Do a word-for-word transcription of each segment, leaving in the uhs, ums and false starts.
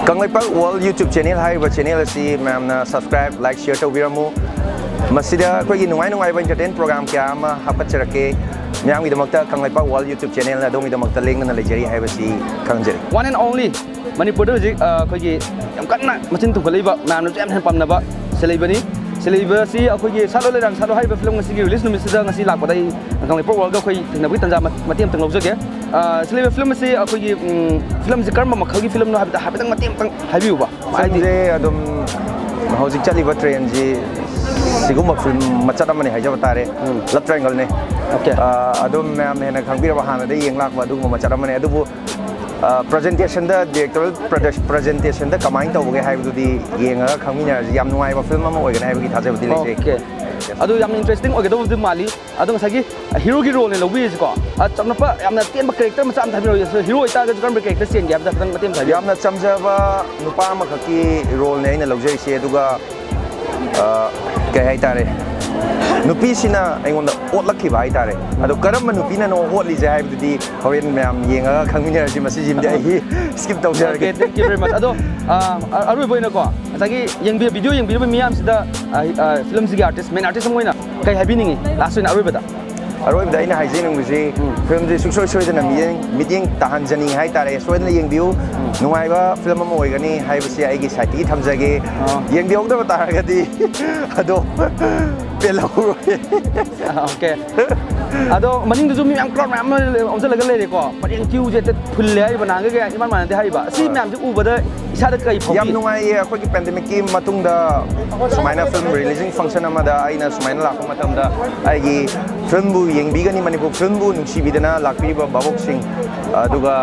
Kangleipak World YouTube channel ꯍꯥꯏꯔꯤꯕ channel ꯑꯁꯤ ꯃꯌꯥꯝꯅ subscribe, like, share ꯇꯧꯕꯤꯔꯝꯃꯨ꯫ ꯃꯁꯤꯗ ꯑꯩꯈꯣꯏꯒꯤ ꯅꯨꯡꯉꯥꯏ ꯅꯨꯡꯉꯥꯏꯕ entertain program ꯀꯌꯥ ꯑꯃ ꯍꯥꯞꯀꯠꯆꯔꯛꯀꯦ꯫ ꯃꯌꯥꯝꯒꯤꯗꯃꯛꯇ ꯀꯪꯂꯩꯄꯥꯛ World YouTube channel ꯑꯗꯣꯝꯒꯤꯗꯃꯛꯇ ꯂꯦꯡꯗꯅ ꯂꯩꯖꯔꯤ ꯍꯥꯏꯕꯁꯤ ꯈꯪꯖꯔꯤ꯫ One and only ꯃꯅꯤꯄꯨꯔꯗ ꯍꯧꯖꯤꯛ, ꯑ, ꯑꯩꯈꯣꯏꯒꯤ ꯌꯥꯝ ꯀꯟꯅ ꯃꯆꯤꯟ ꯇꯨꯝꯈꯠꯂꯛꯏꯕ, ꯃꯌꯥꯝꯅꯁꯨ ꯌꯥꯝ ꯍꯦꯟꯅ ꯄꯥꯝꯅꯕ ꯁꯦꯂꯩꯕꯅꯤ꯫ ꯁꯦꯂꯩꯕ ꯑꯁꯤ ꯑꯩꯈꯣꯏꯒꯤ ꯁꯥꯠꯂꯣ ꯂꯩꯔꯥꯡ ꯁꯥꯠꯂꯣ ꯍꯥꯏꯔꯤꯕ film ꯑꯁꯤꯒꯤ release ꯅꯨꯃꯤꯠꯁꯤꯗ ꯉꯁꯤ ꯂꯥꯛꯄꯗ ꯑꯩ ꯀꯪꯂꯩꯄꯥꯛ Worldꯒ ꯑꯩꯈꯣꯏ ꯊꯦꯡꯅꯕꯒꯤ ꯇꯥꯟꯖꯥ ꯃ-, ꯃꯇꯦꯛ ꯑꯃꯇꯪ ꯂꯧꯖꯒꯦ꯫ ꯑ, ꯁꯦꯂꯩꯕ film ꯑꯁꯤ ꯑꯩꯈꯣꯏꯒꯤ, ꯎꯝ, film ꯑꯁꯤ ꯀꯔꯝꯕ ꯃꯈꯜꯒꯤ filmꯅꯣ ꯍꯥꯏꯕꯗ ꯍꯥꯏꯐꯦꯠꯇꯪ ꯃꯇꯦꯛ ꯑꯃꯇꯪ ꯍꯥꯏꯕꯤꯌꯨꯕ꯫ ꯍꯥꯏꯗꯤ filmꯁꯦ ꯑꯗꯨꯝ ꯍꯧꯖꯤꯛ ꯆꯠꯂꯤꯕ trendꯁꯤ ꯁꯤꯒꯨꯝꯕ film ꯃꯆꯠ ꯑꯃꯅꯤ ꯍꯥꯏꯖꯕ ꯇꯥꯔꯦ꯫ ꯎꯝ꯫ Love triangleꯅꯤ꯫ Okay꯫ ꯑ, ꯑꯗꯨꯝ ꯃꯌꯥꯝꯅ ꯍꯦꯟꯅ ꯈꯪꯕꯤꯔꯕ, ꯍꯥꯟꯅꯗꯒꯤ ꯌꯦꯡ ꯂꯥꯛꯄ ꯑꯗꯨꯒꯨꯝꯕ ꯃꯆꯠ ꯑꯃꯅꯤ꯫ ꯑꯗꯨꯕꯨ ꯑ, presentationꯗ, director prese-, presentation ꯗ ꯀꯃꯥꯏꯅ ꯇꯧꯕꯒꯦ ꯍꯥꯏꯕꯗꯨꯗꯤ ꯌꯦꯡꯉꯒ ꯈꯪꯃꯤꯟꯅꯔꯁꯤ꯫ ꯌꯥꯝ ꯅꯨꯡꯉꯥꯏꯕ film ꯑꯃ ꯑꯣꯏꯒꯅꯤ ꯍꯥꯏꯕꯒꯤ ꯊꯥꯖꯕꯗꯤ ꯂꯩꯖꯩ꯫ Okay꯫ ꯑꯗꯨ ꯌꯥꯝꯅ interesting ꯑꯣꯏꯒꯗꯧꯕꯗꯤ ꯃꯥꯜꯂꯤ꯫ ꯑꯗꯣ ꯉꯁꯥꯏꯒꯤ ꯍꯤꯔꯣꯒꯤ roleꯅꯦ ꯂꯧꯕꯤꯔꯤꯁꯤꯀꯣ꯫ ꯑ, ꯆꯝꯂꯞꯄ, ꯌꯥꯝꯅ ꯇꯦꯟꯕ character ꯃꯆꯥ ꯑꯝꯇ ꯍꯥꯏꯕꯤꯔꯛꯑꯣ꯫ Hero ꯑꯣꯏꯇꯥꯔꯒꯁꯨ ꯀꯔꯝꯕ character ꯆꯦꯟꯒꯦ ꯍꯥꯏꯕꯗꯣ ꯈꯤꯇꯪ ꯃꯇꯦꯛ ꯑꯃ ꯍꯥꯏꯕꯤꯌꯨ꯫ ꯌꯥꯝꯅ ꯆꯝꯖꯕ ꯅꯨꯄꯥ ꯑꯃꯈꯛꯀꯤ roleꯅꯦ ꯑꯩꯅ ꯂꯧꯖꯔꯤꯁꯦ꯫ ꯑꯗꯨꯒ ꯑ, ꯀꯩ ꯍꯥꯏꯇꯥꯔꯦ, ꯅꯨꯄꯤꯁꯤꯅ ꯑꯩꯉꯣꯟꯗ ꯑꯣꯠꯂꯛꯈꯤꯕ ꯍꯥꯏꯇꯥꯔꯦ꯫ ꯑꯗꯣ ꯀꯔꯝꯕ ꯅꯨꯄꯤꯅꯅꯣ ꯑꯣꯠꯂꯤꯁꯦ ꯍꯥꯏꯕꯗꯨꯗꯤ ꯍꯣꯔꯦꯟ ꯃꯌꯥꯝ ꯌꯦꯡꯉꯒ ꯈꯪꯃꯤꯟꯅꯔꯁꯤ꯫ ꯃꯁꯤꯁꯤꯃꯗꯤ ꯑꯩ skip ꯇꯧꯖꯔꯒꯦ꯫ Okay, thank you very much꯫ ꯑꯗꯣ, ꯑ, ꯑ-, ꯑꯔꯣꯏꯕ ꯑꯣꯏꯅꯀꯣ, ꯉꯁꯥꯏꯒꯤ ꯌꯦꯡꯕꯤ-, video ꯌꯦꯡꯕꯤꯔꯤꯕ ꯃꯤꯌꯥꯝꯁꯤꯗ, ꯑ, ꯑ, filmꯁꯤꯒꯤ artist, main artist ꯑꯃ ꯑꯣꯏꯅ ꯀꯩ ꯍꯥꯏꯕꯤꯅꯤꯡꯉꯤ? Last ꯑꯣꯏꯅ ꯑꯔꯣꯏꯕꯗ꯫ ꯑꯔꯣꯏꯕꯗ ꯑꯩꯅ ꯍꯥꯏꯖꯅꯤꯡꯕꯁꯤ, ꯎꯝ꯫ Filmꯁꯤ ꯁꯨꯡꯁꯣꯏ ꯁꯣꯏꯗꯅ ꯃꯤꯠꯌꯦꯡ, ꯃꯤꯠꯌꯦꯡ ꯇꯥꯍꯟꯖꯅꯤꯡꯉꯤ ꯍꯥꯏꯇꯥꯔꯦ꯫ ꯁꯣꯏꯗꯅ ꯌꯦꯡꯕꯤꯌꯨ꯫ ꯎꯝ꯫ ꯅꯨꯡꯉꯥꯏꯕ film ꯑꯃ ꯑꯣꯏꯒꯅꯤ ꯍꯥꯏꯕꯁꯤ ꯑꯩꯒꯤ side ꯇꯒꯤ ꯊꯝꯖꯒꯦ꯫ ꯑꯣ꯫ ꯌꯦꯡꯕꯤꯍꯧꯗꯕ ꯇꯥꯔꯒꯗꯤ ꯑꯗꯣ ꯄꯦꯜꯍꯧꯔꯣꯏ꯫ ꯑꯣꯀꯦ꯫ ꯑꯗꯣ ꯃꯅꯤꯡꯗꯁꯨ ꯃꯤ ꯃꯌꯥꯝ, crowd ꯃꯌꯥꯝ ꯑꯃ ꯑꯣꯝꯁꯤꯜꯂꯒ ꯂꯩꯔꯦꯀꯣ꯫ ꯄꯔꯦꯡ queueꯁꯦ ꯍꯦꯛꯇ ꯐꯨꯜꯂꯦ ꯍꯥꯏꯔꯤꯕ, ꯅꯍꯥꯟꯒꯩꯒ ꯏꯃꯥꯟ ꯃꯥꯟꯅꯗꯦ ꯍꯥꯏꯔꯤꯕ꯫ ꯑꯁꯤ ꯍꯣꯏ꯫ ꯃꯌꯥꯝꯁꯦ ꯎꯕꯗ ꯏꯁꯥꯗ ꯀꯔꯤ ꯐꯥꯎꯏ? ꯌꯥꯝ ꯅꯨꯡꯉꯥꯏꯌꯦ꯫ ꯑꯩꯈꯣꯏꯒꯤ pandemicꯀꯤ ꯃꯇꯨꯡꯗ ꯁꯨꯃꯥꯏꯅ film releasing function ꯑꯃꯗ ꯑꯩꯅ ꯁꯨꯃꯥꯏꯅ ꯂꯥꯛꯄ ꯃꯇꯝꯗ, ꯑꯩꯒꯤ filmꯕꯨ ꯌꯦꯡꯕꯤꯒꯅꯤ, ꯃꯅꯤꯄꯨꯔ filmꯕꯨ ꯅꯨꯡꯁꯤꯕꯤꯗꯅ ꯂꯥꯛꯄꯤꯔꯤꯕ ꯚꯥꯕꯣꯛꯁꯤꯡ, ꯑꯗꯨꯒ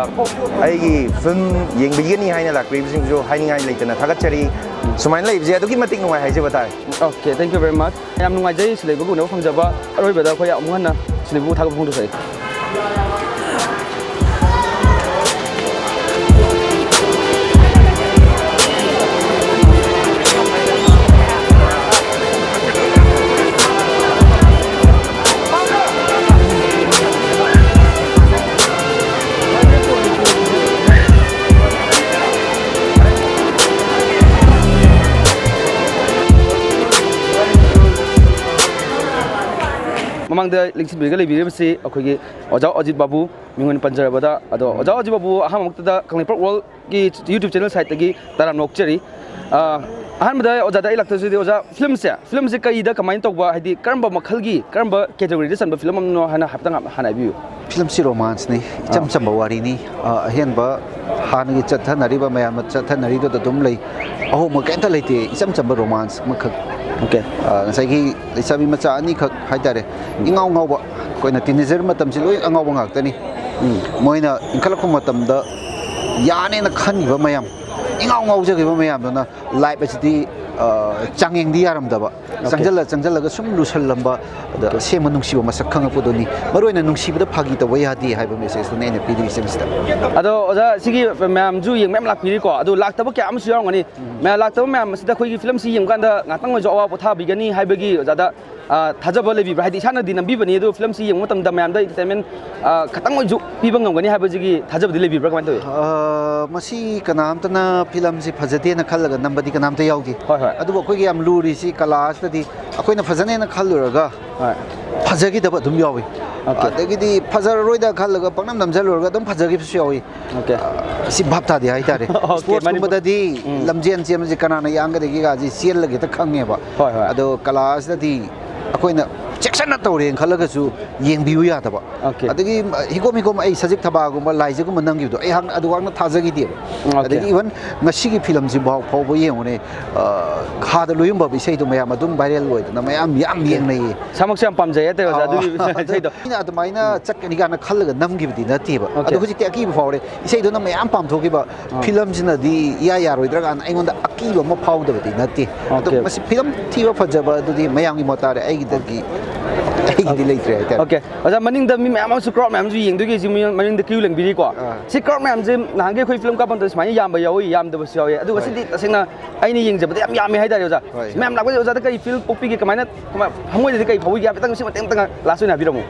ꯑꯩꯒꯤ film ꯌꯦꯡꯕꯤꯒꯅꯤ ꯍꯥꯏꯅ ꯂꯥꯛꯄꯤꯔꯤꯕꯁꯤꯡꯁꯨ ꯍꯥꯏꯅꯤꯡꯉꯥꯏ ꯂꯩꯇꯅ ꯊꯥꯒꯠꯆꯔꯤ꯫ ꯁꯨꯃꯥꯏꯅ ꯂꯩꯕꯁꯦ ꯑꯗꯨꯛꯀꯤ ꯃꯇꯤꯛ ꯅꯨꯡꯉꯥꯏ ꯍꯥꯏꯖꯕ ꯇꯥꯔꯦ꯫ Okay, thank you very much꯫ ꯌꯥꯝ ꯅꯨꯡꯉꯥꯏꯖꯩ ꯁꯤꯂꯩꯕꯒ ꯎꯅꯕ ꯐꯪꯖꯕ꯫ ꯑꯔꯣꯏꯕꯗ ꯑꯩꯈꯣꯏ ꯑꯃꯨꯛ ꯍꯟꯅ ꯁꯤꯂꯩꯕꯕꯨ ꯊꯥꯒꯠꯄ ꯐꯣꯡꯗꯣꯛꯆꯔꯤ꯫ ꯃꯃꯥꯡꯗ ꯂꯦꯡꯁꯤꯟꯕꯤꯔꯒ ꯂꯩꯕꯤꯔꯤꯕꯁꯤ ꯑꯩꯈꯣꯏꯒꯤ ꯑꯣꯖꯥ ꯑꯖꯤꯠ ꯕꯥꯕꯨ, ꯃꯤꯡ ꯑꯣꯏꯅ ꯄꯟꯖꯔꯕꯗ, ꯑꯗꯣ ꯑꯣꯖꯥ ꯑꯖꯤꯠ ꯕꯥꯕꯨ ꯑꯍꯥꯟꯕꯃꯛꯇꯗ ꯀꯪꯂꯩꯄꯥꯛ ꯋꯥꯔꯜꯒꯤ YouTube ꯆꯦꯅꯦꯜ ꯁꯥꯏꯠꯇꯒꯤ ꯇꯔꯥꯝꯅ ꯑꯣꯛꯆꯔꯤ꯫ ꯑ, ꯑꯍꯥꯟꯕꯗ ꯑꯣꯖꯥꯗ ꯑꯩ ꯂꯥꯛꯇꯣꯏꯁꯤꯗꯤ, ꯑꯣꯖꯥ, ꯐꯤꯂꯝꯁꯦ, ꯐꯤꯂꯝꯁꯦ ꯀꯔꯤꯗ ꯀꯃꯥꯏꯅ ꯇꯧꯕ, ꯍꯥꯏꯗꯤ ꯀꯔꯝꯕ ꯃꯈꯜꯒꯤ, ꯀꯔꯝꯕ ꯀꯦꯇꯦꯒꯣꯔꯤꯗ ꯆꯟꯕ ꯐꯤꯂꯝ ꯑꯃꯅꯣ ꯍꯥꯏꯅ ꯍꯥꯏꯐꯦꯠꯇꯪ ꯍꯥꯟꯅ ꯍꯥꯏꯕꯤꯌꯨ꯫ ꯐꯤꯂꯝꯁꯤ ꯔꯣꯃꯥꯟꯁꯅꯤ, ꯏꯆꯝ ꯑꯥ꯫ ꯆꯝꯕ ꯋꯥꯔꯤꯅꯤ꯫ ꯑ, ꯑꯍꯦꯟꯕ ꯍꯥꯟꯅꯒꯤ ꯆꯠꯊꯅꯔꯤꯕ, ꯃꯌꯥꯝꯅ ꯆꯠꯊꯅꯔꯤꯗꯨꯗ ꯑꯗꯨꯝ ꯂꯩ꯫ ꯑꯍꯣꯡꯕ ꯀꯩꯝꯇ ꯂꯩꯇꯦ, ꯏꯆꯝ ꯆꯝꯕ ꯔꯣꯃꯥꯟꯁ ꯑꯃꯈꯛ꯫ ꯑꯣꯀꯦ꯫ ꯑ, ꯉꯁꯥꯏꯒꯤ ꯂꯩꯁꯥꯕꯤ ꯃꯆꯥ ꯑꯅꯤꯈꯛ ꯍꯥꯏꯇꯥꯔꯦ, ꯎꯝ꯫ ꯏꯉꯥꯎ ꯉꯥꯎꯕ, ꯑꯩꯈꯣꯏꯅ ꯇꯤꯅꯦꯖꯔ ꯃꯇꯝꯁꯤ ꯂꯣꯏ ꯑꯉꯥꯎꯕ ꯉꯥꯛꯇꯅꯤ꯫ ꯎꯝ꯫ ꯃꯣꯏꯅ ꯏꯟꯈꯠꯂꯛꯄ ꯃꯇꯝꯗ ꯌꯥꯅꯦꯅ ꯈꯟꯈꯤꯕ ꯃꯌꯥꯝ, ꯏꯉꯥꯎ ꯉꯥꯎꯖꯈꯤꯕ ꯃꯌꯥꯝꯗꯨꯅ ꯂꯥꯏꯐ ꯑꯁꯤꯗꯤ, ꯑ, ꯆꯥꯡꯌꯦꯡꯗꯤ ꯌꯥꯔꯝꯗꯕ, ꯑꯣꯀꯦ꯫ ꯆꯪꯁꯤꯜꯂ ꯆꯪꯁꯤꯜꯂꯒ ꯁꯨꯝ ꯂꯨꯁꯜꯂꯝꯕ, ꯑꯗ ꯑꯣꯀꯦ꯫ ꯑꯁꯦꯡꯕ ꯅꯨꯡꯁꯤꯕ ꯃꯁꯛ ꯈꯪꯉꯛꯄꯗꯨꯅꯤ꯫ ꯃꯔꯨ ꯑꯣꯏꯅ ꯅꯨꯡꯁꯤꯕꯗ ꯐꯥꯒꯤ ꯇꯧꯕ ꯌꯥꯗꯦ ꯍꯥꯏꯕ ꯃꯦꯁꯦꯖꯇꯨꯅꯤ ꯑꯩꯅ ꯄꯤꯅꯤꯡꯉꯤꯁꯦ ꯃꯁꯤꯗ꯫ ꯑꯗꯣ ꯑꯣꯖꯥ, ꯁꯤꯒꯤ ꯃꯌꯥꯝꯁꯨ ꯌꯦꯡꯕ ꯌꯥꯝ ꯂꯥꯛꯄꯤꯔꯤꯀꯣ, ꯑꯗꯣ ꯂꯥꯛꯇꯕ ꯀꯌꯥ ꯑꯃꯁꯨ ꯌꯥꯎꯔꯝꯒꯅꯤ꯫ ꯎꯝ꯫ ꯃꯌꯥꯝ ꯂꯥꯛꯇꯕ ꯃꯌꯥꯝ ꯑꯁꯤꯗ ꯑꯩꯈꯣꯏꯒꯤ ꯐꯤꯂꯝꯁꯤ ꯌꯦꯡꯕ ꯀꯥꯟꯗ ꯉꯥꯛꯇꯪ ꯑꯣꯏꯔꯁꯨ ꯑꯋꯥ ꯄꯣꯊꯥꯕꯤꯒꯅꯤ ꯍꯥꯏꯕꯒꯤ ꯑꯣꯖꯥꯗ, ꯑ, ꯊꯥꯖꯕ ꯂꯩꯕꯤꯕ꯭ꯔꯥ? ꯍꯥꯏꯗꯤ ꯏꯁꯥꯅꯗꯤ ꯅꯝꯕꯤꯕꯅꯤ, ꯑꯗꯨ ꯐꯤꯂꯝꯁꯤ ꯌꯦꯡꯕ ꯃꯇꯝꯗ ꯃꯌꯥꯝꯗ ꯏꯟꯇꯔꯇꯦꯟꯃꯦꯟ, ꯑ, ꯈꯇꯪ ꯑꯣꯏꯔꯁꯨ ꯄꯤꯕ ꯉꯝꯒꯅꯤ ꯍꯥꯏꯕꯁꯤꯒꯤ ꯊꯥꯖꯕꯗꯤ ꯂꯩꯕꯤꯕ꯭ꯔꯥ? ꯀꯃꯥꯏꯅ ꯇꯧꯏ? ꯑ, ꯃꯁꯤ ꯀꯅꯥꯝꯇꯅ ꯐꯤꯂꯝꯁꯤ ꯐꯖꯗꯦꯅ ꯈꯜꯂꯒ ꯅꯝꯕꯗꯤ ꯀꯅꯥꯝꯇ ꯌꯥꯎꯗꯦ꯫ ꯍꯣꯏ, ꯍꯣꯏ꯫ ꯑꯗꯨꯕꯨ ꯑꯩꯈꯣꯏꯒꯤ ꯌꯥꯝ ꯂꯨꯔꯤꯁꯤ ꯀꯂꯥ ꯑꯁꯤꯗꯗꯤ ꯑꯩꯈꯣꯏꯅ ꯐꯖꯅꯦꯅ ꯈꯜꯂꯨꯔꯒ ꯍꯣꯏ꯫ ꯐꯖꯈꯤꯗꯕ ꯑꯗꯨꯝ ꯌꯥꯎꯏ꯫ ꯑꯣꯀꯦ꯫ ꯑꯗꯒꯤꯗꯤ ꯐꯖꯔꯔꯣꯏꯗ ꯈꯜꯂꯒ ꯄꯪꯅꯝ ꯅꯝꯖꯜꯂꯨꯔꯒ ꯑꯗꯨꯝ ꯐꯖꯈꯤꯕꯁꯨ ꯌꯥꯎꯏ꯫ ꯑꯣꯀꯦ꯫ ꯑ, ꯁꯤ ꯚꯥꯞ ꯇꯥꯗꯦ ꯍꯥꯏꯇꯥꯔꯦ꯫ ꯑꯣꯀꯦ, ꯏꯁꯄꯣꯔꯠꯁꯀꯨꯝꯕꯗꯗꯤ ꯃꯅꯤꯄꯨꯔ-, ꯎꯝ꯫ ꯂꯝꯖꯦꯟ ꯆꯦꯟꯕꯁꯤ ꯀꯅꯥꯅ ꯌꯥꯡꯒꯗꯒꯦꯒꯁꯤ ꯆꯦꯜꯂꯒ ꯍꯦꯛꯇ ꯈꯪꯉꯦꯕ꯫ ꯍꯣꯏ, ꯍꯣꯏ꯫ ꯑꯗꯣ ꯀꯂꯥ ꯑꯁꯤꯗꯗꯤ ꯑꯩꯈꯣꯏꯅ ꯆꯦꯛꯁꯤꯟꯅ ꯇꯧꯔꯦꯅ ꯈꯜꯂꯒꯁꯨ ꯌꯦꯡꯕꯤꯌꯨ ꯌꯥꯗꯕ꯫ ꯑꯣꯀꯦ꯫ ꯑꯗꯒꯤ ꯍꯤꯒꯣꯝ ꯍꯤꯒꯣꯝ ꯑꯩ ꯁꯖꯤꯛ ꯊꯕꯥꯒꯨꯝꯕ ꯂꯥꯏꯖꯒꯨꯝꯕ ꯅꯝꯈꯤꯕꯗꯣ ꯑꯩꯍꯥꯛꯅ ꯑꯗꯨꯋꯥꯛꯅ ꯊꯥꯖꯈꯤꯗꯦꯕ꯫ ꯑꯣꯀꯦ꯫ ꯑꯗꯒꯤ ꯏꯚꯟ ꯉꯁꯤꯒꯤ ꯐꯤꯂꯝꯁꯤꯐꯥꯎ ꯐꯥꯎꯕ ꯌꯦꯡꯉꯨꯅꯦ, ꯑ, ꯈꯥꯗ ꯂꯣꯏꯌꯨꯝꯕ ꯏꯁꯩꯗꯣ ꯃꯌꯥꯝ ꯑꯗꯨꯝ ꯚꯥꯏꯔꯦꯜ ꯑꯣꯏꯗꯅ ꯃꯌꯥꯝ ꯌꯥꯝ ꯌꯦꯡꯅꯩꯌꯦ꯫ ꯏꯁꯥꯃꯛꯁꯨ ꯌꯥꯝ ꯄꯥꯝꯖꯩ ꯍꯥꯏꯇꯥꯔꯦ ꯑꯣꯖꯥ, ꯑꯥ, ꯑꯗꯨꯒꯤ ꯑꯗꯨ ꯏꯁꯩꯗꯣ꯫ ꯑꯩꯅ ꯑꯗꯨꯃꯥꯏꯅ ꯎꯝ꯫ ꯆꯠꯀꯅꯤ ꯀꯥꯏꯅ ꯈꯜꯂꯒ ꯅꯝꯈꯤꯕꯗꯤ ꯅꯠꯇꯦꯕ꯫ ꯑꯣꯀꯦ꯫ ꯑꯗꯣ ꯍꯧꯖꯤꯛꯇꯤ ꯑꯀꯤꯕ ꯐꯥꯎꯔꯦ꯫ ꯏꯁꯩꯗꯨꯅ ꯃꯌꯥꯝ ꯄꯥꯝꯊꯣꯛꯈꯤꯕ ꯑꯥ꯫ ꯐꯤꯂꯝꯁꯤꯅꯗꯤ ꯏꯌꯥ ꯌꯥꯔꯣꯏꯗ꯭ꯔꯥ ꯀꯥꯏꯅ ꯑꯩꯉꯣꯟꯗ ꯑꯀꯤꯕ ꯑꯃ ꯐꯥꯎꯗꯕꯗꯤ ꯅꯠꯇꯦ꯫ ꯑꯗꯣ ꯑꯣꯀꯦ꯫ ꯃꯁꯤ ꯐꯤꯂꯝ ꯊꯤꯕ ꯐꯖꯕ ꯑꯗꯨꯗꯤ ꯃꯌꯥꯝꯒꯤ ꯃꯣꯠ ꯇꯥꯔꯦ, ꯑꯩꯒꯤꯗꯒꯤ, ꯑꯩꯒꯤꯗꯤ ꯂꯩꯇ꯭ꯔꯦ ꯍꯥꯏꯇꯥꯔꯦ꯫ ꯑꯣꯀꯦ꯫ ꯑꯣꯖꯥ, ꯃꯅꯤꯡꯗ ꯃꯤ ꯃꯌꯥꯝ ꯑꯃꯁꯨ, ꯀ꯭ꯔꯥꯎꯗ ꯃꯌꯥꯝꯁꯨ ꯌꯦꯡꯗꯣꯏꯒꯤ ꯁꯤ ꯃꯤ-, ꯃꯅꯤꯡꯗ ꯀ꯭ꯌꯨ ꯂꯦꯡꯕꯤꯔꯤꯀꯣ꯫ ꯑꯥ꯫ ꯁꯤ ꯀ꯭ꯔꯥꯎꯗ ꯃꯌꯥꯝꯁꯦ ꯅꯍꯥꯟꯒꯩ ꯑꯩꯈꯣꯏ ꯐꯤꯂꯝ ꯀꯥꯞꯄ ꯃꯇꯝꯗ ꯁꯨꯃꯥꯏꯅ ꯌꯥꯝꯕ ꯌꯥꯎꯏ, ꯌꯥꯝꯗꯕꯁꯨ ꯌꯥꯎꯏ꯫ ꯑꯗꯨꯒ ꯍꯣꯏ꯫ ꯁꯤꯗꯤ ꯇꯁꯦꯡꯅ ꯑꯩꯅ ꯌꯦꯡꯖꯕꯗ ꯌꯥꯝ ꯌꯥꯝꯃꯤ ꯍꯥꯏꯇꯥꯔꯦ, ꯑꯣꯖꯥ꯫ ꯍꯣꯏ꯫ ꯃꯌꯥꯝ ꯂꯥꯛꯄꯁꯦ ꯑꯣꯖꯥꯗ ꯀꯔꯤ ꯐꯤꯜ ꯄꯣꯛꯄꯤꯒꯦ? ꯀꯃꯥꯏꯅ, ꯀꯃꯥꯏ-, ꯊꯃꯣꯏꯗꯗꯤ ꯀꯔꯤ ꯐꯥꯎꯏꯒꯦ? ꯍꯥꯏꯐꯦꯠꯇꯪ ꯁꯤ ꯃꯇꯦꯛ ꯑꯃꯇꯪ ꯂꯥꯁ ꯑꯣꯏꯅ ꯍꯥꯏꯕꯤꯔꯝꯃꯨ꯫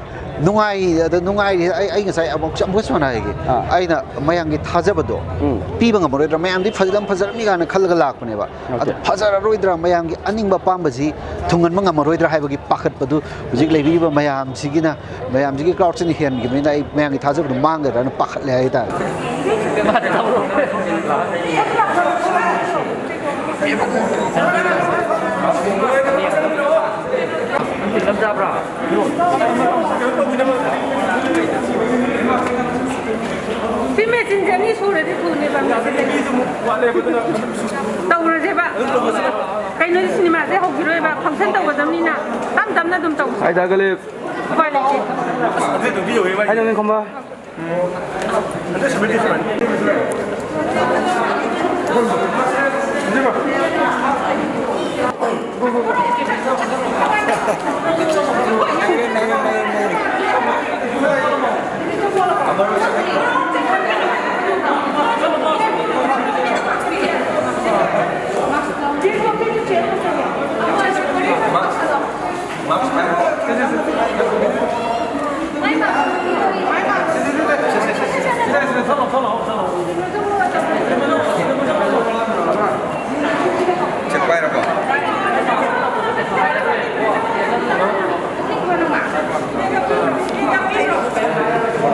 ꯅꯨꯡꯉꯥꯏ, ꯑꯗꯣ ꯅꯨꯡꯉꯥꯏꯔꯤ꯫ ꯑꯩ, ꯑꯩ ꯉꯁꯥꯏ ꯑꯃꯨꯛ, ꯑꯃꯨꯛꯀꯁꯨ ꯍꯥꯟꯅ ꯍꯥꯏꯒꯦ꯫ ꯑꯥ꯫ ꯑꯩꯅ ꯃꯌꯥꯝꯒꯤ ꯊꯥꯖꯕꯗꯣ ꯎꯝ꯫ ꯄꯤꯕ ꯉꯝꯃꯔꯣꯏꯗ꯭ꯔꯥ? ꯃꯌꯥꯝꯗꯤ ꯐꯖꯔꯝ-, ꯐꯖꯔꯝꯃꯤ ꯀꯥꯏꯅ ꯈꯜꯂꯒ ꯂꯥꯛꯄꯅꯦꯕ꯫ ꯑꯣꯀꯦ꯫ ꯑꯗꯣ ꯐꯖꯔꯔꯣꯏꯗ꯭ꯔꯥ? ꯃꯌꯥꯝꯒꯤ ꯑꯅꯤꯡꯕ ꯑꯄꯥꯝꯕꯁꯤ ꯊꯨꯡꯍꯟꯕ ꯉꯝꯃꯔꯣꯏꯗ꯭ꯔꯥ ꯍꯥꯏꯕꯒꯤ ꯄꯥꯈꯠꯄꯗꯨ ꯍꯧꯖꯤꯛ ꯂꯩ꯫ ꯄꯤꯕ ꯃꯌꯥꯝꯁꯤꯒꯤꯅ, ꯃꯌꯥꯝꯁꯤꯒꯤ ꯀ꯭ꯔꯥꯎꯗꯁꯤꯅ ꯍꯦꯟꯈꯤꯕꯅꯤꯅ ꯑꯩ ꯃꯌꯥꯝꯒꯤ ꯊꯥꯖꯕꯗꯣ ꯃꯥꯡꯒꯗ꯭ꯔꯥꯅ ꯄꯥꯈꯠꯂꯦ ꯍꯥꯏꯇꯥꯔꯦ꯫ ꯁꯤ ꯃꯦꯆꯤꯟꯁꯦ ꯑꯅꯤ ꯁꯨꯔꯗꯤ ꯊꯨꯅꯦꯕ꯫ ꯇꯧꯔꯁꯦꯕ꯫ ꯀꯩꯅꯣꯗꯤ ꯁꯤꯅꯦꯃꯥꯁꯦ ꯍꯧꯈꯤꯔꯣꯏꯕ, ꯐꯪꯁꯟ ꯇꯧꯒꯗꯕꯅꯤꯅ ꯇꯞ ꯇꯞꯅ ꯑꯗꯨꯝ ꯇꯧꯁꯦ꯫ ꯍꯥꯏꯗ ꯒꯂꯤꯞ꯫ ꯎꯄꯥꯏ ꯂꯩꯇꯦ꯫ ꯍꯥꯏꯗ ꯅꯤꯡꯈꯣꯝꯕ꯫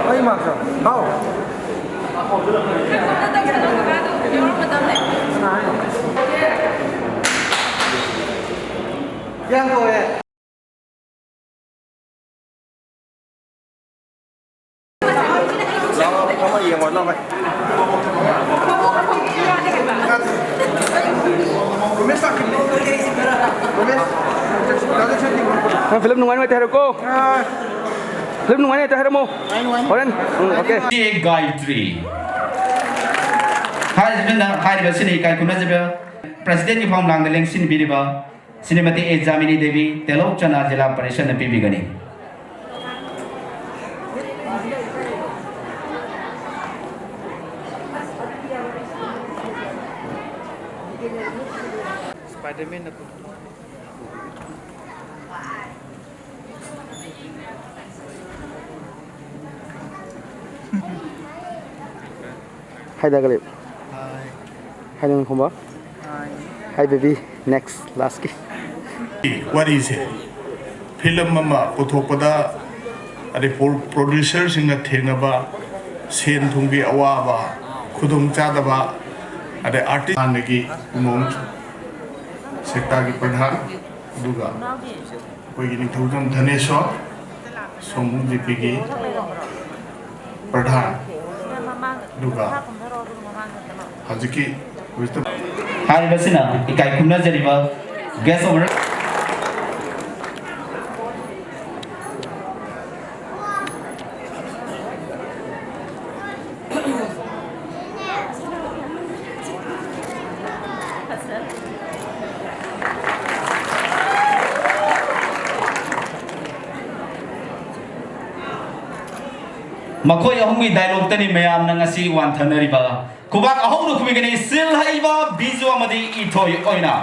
ꯑꯩ ꯃꯥꯛꯁ ꯍꯥꯎ꯫ ꯀꯌꯥꯝ ꯇꯧꯔꯦ? ꯂꯥꯎ, ꯑꯃ ꯌꯦꯡꯉꯣ, ꯂꯥꯎ, ꯚꯥꯏ꯫ ꯅꯪ ꯐꯤꯂꯝ ꯅꯨꯡꯉꯥꯏ ꯅꯨꯡꯉꯥꯏꯇꯦ ꯍꯥꯏꯔꯛꯀꯣ꯫ ꯐꯤꯂꯝ ꯅꯨꯡꯉꯥꯏ ꯅꯨꯡꯉꯥꯏꯇꯦ ꯍꯥꯏꯔꯝꯃꯣ꯫ ꯍꯣꯔꯦꯟ꯫ ꯎꯝ, ꯑꯣꯀꯦ꯫ ꯒꯥꯌꯇ꯭ꯔꯤ꯫ ꯍꯥꯏꯔꯤꯕꯅ, ꯍꯥꯏꯔꯤꯕ ꯑꯁꯤꯅ ꯏꯀꯥꯏ ꯈꯨꯝꯅꯖꯕ ꯄ꯭ꯔꯁꯤꯗꯦꯟꯒꯤ ꯐꯝꯂꯥꯡꯗ ꯂꯦꯡꯁꯤꯟꯕꯤꯔꯤꯕ ꯁ꯭ꯔꯤꯃꯇꯤ ꯑꯦ ꯖꯥꯃꯤꯅꯤ ꯗꯦꯕꯤ, ꯇꯦꯂꯧ ꯆꯅꯥ ꯖꯤꯂꯥ ꯄꯔꯤꯁꯠꯅ ꯄꯤꯕꯤꯒꯅꯤ꯫ Spider-Man ꯅ ꯄꯨꯊꯣꯛ꯫ ꯍꯥꯏꯗ ꯒꯂꯤꯞ꯫ ꯍꯥꯏ꯫ ꯍꯥꯏ ꯅꯪ ꯈꯨꯝꯕ꯫ ꯍꯥꯏ꯫ ꯍꯥꯏ ꯕꯦꯕꯤ, next, last ꯀꯤ꯫ What is it? ꯐꯤꯂꯝ ꯑꯃ ꯄꯨꯊꯣꯛꯄꯗ, ꯑꯗꯩ ꯄ꯭ꯔꯣ-, ꯄ꯭ꯔꯣꯗ꯭ꯌꯨꯁꯔꯁꯤꯡꯅ ꯊꯦꯡꯅꯕ ꯁꯦꯟ ꯊꯨꯝꯒꯤ ꯑꯋꯥꯕ, ꯈꯨꯗꯣꯡꯆꯥꯗꯕ, ꯑꯗꯩ ꯑꯥꯔꯇꯤꯁ ꯍꯥꯟꯅꯒꯤ ꯀꯨꯃꯣꯝ ꯁꯦꯛꯇꯥꯒꯤ ꯄ꯭ꯔꯙꯥꯟ, ꯑꯗꯨꯒ ꯑꯩꯈꯣꯏꯒꯤ ꯅꯤꯡꯊꯧꯖꯝ ꯙꯅꯦꯁꯣꯔ, ꯁꯣꯝꯕꯨꯡ ꯖꯤꯄꯤꯒꯤ ꯄ꯭ꯔꯙꯥꯟ, ꯑꯗꯨꯒ ꯍꯧꯖꯤꯛꯀꯤ ꯍꯥꯏꯔꯤꯕꯁꯤꯅ ꯏꯀꯥꯏ ꯈꯨꯝꯅꯖꯔꯤꯕ ꯒꯦꯁ ꯑꯣꯐ ꯑꯣꯅꯔ꯫ ꯃꯈꯣꯏ ꯑꯍꯨꯝꯒꯤ ꯗꯥꯏꯂꯣꯛꯇꯅꯤ ꯃꯌꯥꯝꯅ ꯉꯁꯤ ꯋꯥꯟꯊꯅꯔꯤꯕ꯫ ꯈꯨꯕꯥꯛ ꯑꯍꯧꯅ ꯈꯨꯕꯤꯒꯅꯤ ꯁꯤꯜ ꯍꯩꯕ ꯕꯤꯖꯨ ꯑꯃꯗꯤ ꯏꯊꯣꯏ ꯑꯣꯏꯅ꯫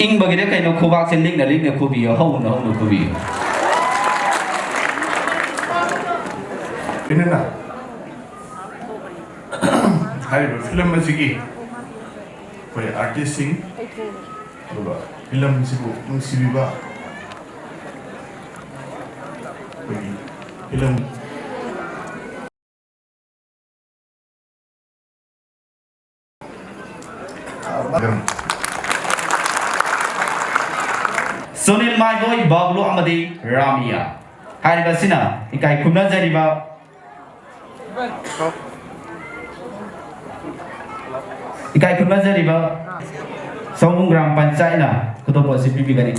ꯏꯪꯕꯒꯤꯔ ꯀꯩꯅꯣ ꯈꯨꯕꯥꯛꯁꯦ ꯂꯤꯛꯅ ꯂꯤꯛꯅ ꯈꯨꯕꯤꯌꯨ, ꯍꯧꯅ ꯍꯧꯅ ꯈꯨꯕꯤꯌꯨ꯫ ꯐꯤꯅꯅ ꯍꯥꯏꯔꯤꯕ ꯐꯤꯂꯝ ꯑꯁꯤꯒꯤ ꯑꯩꯈꯣꯏ ꯑꯥꯔꯇꯤꯁꯁꯤꯡ, ꯑꯗꯨꯒ ꯐꯤꯂꯝꯁꯤꯕꯨ ꯅꯨꯡꯁꯤꯕꯤꯕ ꯑꯩꯈꯣꯏꯒꯤ ꯐꯤꯂꯝ ꯁꯨꯅꯤꯜ ꯃꯥꯏꯕꯣꯏ, ꯕꯥꯕ꯭ꯂꯨ ꯑꯃꯗꯤ ꯔꯥꯃꯤꯌꯥ ꯍꯥꯏꯔꯤꯕ ꯑꯁꯤꯅ ꯏꯀꯥꯏ ꯈꯨꯝꯅꯖꯔꯤꯕ, ꯏꯀꯥꯏ ꯈꯨꯝꯅꯖꯔꯤꯕ ꯁꯑꯣꯝꯕꯨꯡ ꯒ꯭ꯔꯥꯝ ꯄꯟꯆꯥꯌꯠꯅ ꯈꯨꯗꯣꯞꯄꯣꯠ ꯑꯁꯤ ꯄꯤꯕꯤꯒꯅꯤ꯫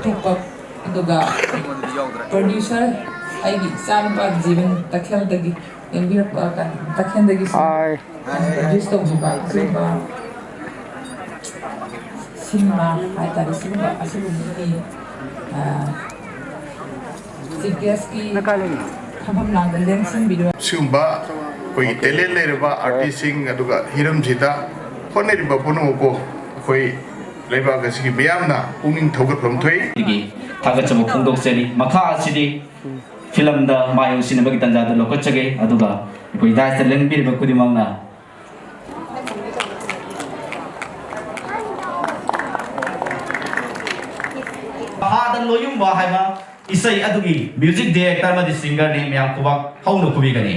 ꯊꯣꯛꯄ, ꯑꯗꯨꯒ ꯄ꯭ꯔꯣꯗ꯭ꯌꯨꯁꯔ ꯑꯩꯒꯤ ꯏꯆꯥꯅꯨꯄꯥ ꯖꯤꯕꯟ ꯇꯈꯦꯜꯗꯒꯤ꯫ ꯌꯦꯡꯕꯤꯔꯛꯄ ꯀ-, ꯇꯈꯦꯜꯗꯒꯤꯁꯨ ꯑꯥꯏ꯫ ꯄ꯭ꯔꯗ꯭ꯌꯨꯁ ꯇꯧꯈꯤꯕ ꯑꯁꯤꯒꯨꯝꯕ ꯁꯤꯅꯦꯃꯥ ꯍꯥꯏꯇꯥꯔꯦ, ꯁꯤꯒꯨꯝꯕ ꯑꯁꯤꯒꯨꯝꯕꯒꯤ, ꯑ, ꯆꯤꯐ ꯒꯦꯁꯀꯤ ꯅꯀꯥꯏ ꯂꯩꯅꯤ꯫ ꯐꯝꯐꯝ ꯂꯥꯡꯗ ꯂꯦꯡꯁꯤꯟꯕꯤꯗꯨꯅ ꯁꯤꯒꯨꯝꯕ ꯑꯩꯈꯣꯏꯒꯤ ꯇꯦꯂꯦꯟ ꯂꯩꯔꯕ ꯑꯥꯔꯇꯤꯁꯁꯤꯡ, ꯑꯗꯨꯒ ꯍꯤꯔꯝꯁꯤꯗ ꯍꯣꯠꯅꯔꯤꯕ ꯄꯨꯝꯅꯃꯛꯄꯨ ꯑꯩꯈꯣꯏ ꯂꯩꯕꯥꯛ ꯑꯁꯤꯒꯤ ꯃꯤꯌꯥꯝꯅ ꯄꯨꯛꯅꯤꯡ ꯊꯧꯒꯠꯐꯝ ꯊꯣꯛꯏ꯫ ꯑꯩꯒꯤ ꯊꯥꯒꯠꯆꯕ ꯐꯣꯡꯗꯣꯛꯆꯔꯤ꯫ ꯃꯈꯥ ꯑꯁꯤꯗꯤ ꯐꯤꯂꯝꯗ ꯃꯥꯏ ꯑꯣꯟꯁꯤꯟꯅꯕꯒꯤ ꯇꯥꯟꯖꯥꯗꯨ ꯂꯧꯈꯠꯆꯒꯦ, ꯑꯗꯨꯒ ꯑꯩꯈꯣꯏ ꯗꯥꯏꯁꯇ ꯂꯦꯡꯕꯤꯔꯤꯕ ꯈꯨꯗꯤꯡꯃꯛꯅ ꯍꯥꯗ ꯂꯣꯌꯨꯝꯕ ꯍꯥꯏꯕ ꯏꯁꯩ ꯑꯗꯨꯒꯤ ꯃ꯭ꯌꯨꯖꯤꯛ ꯗꯤꯔꯦꯛꯇꯔ ꯑꯃꯗꯤ ꯁꯤꯡꯒꯔꯅꯤ꯫ ꯃꯌꯥꯝ ꯈꯨꯕꯥꯛ ꯍꯧꯅ ꯈꯨꯕꯤꯒꯅꯤ꯫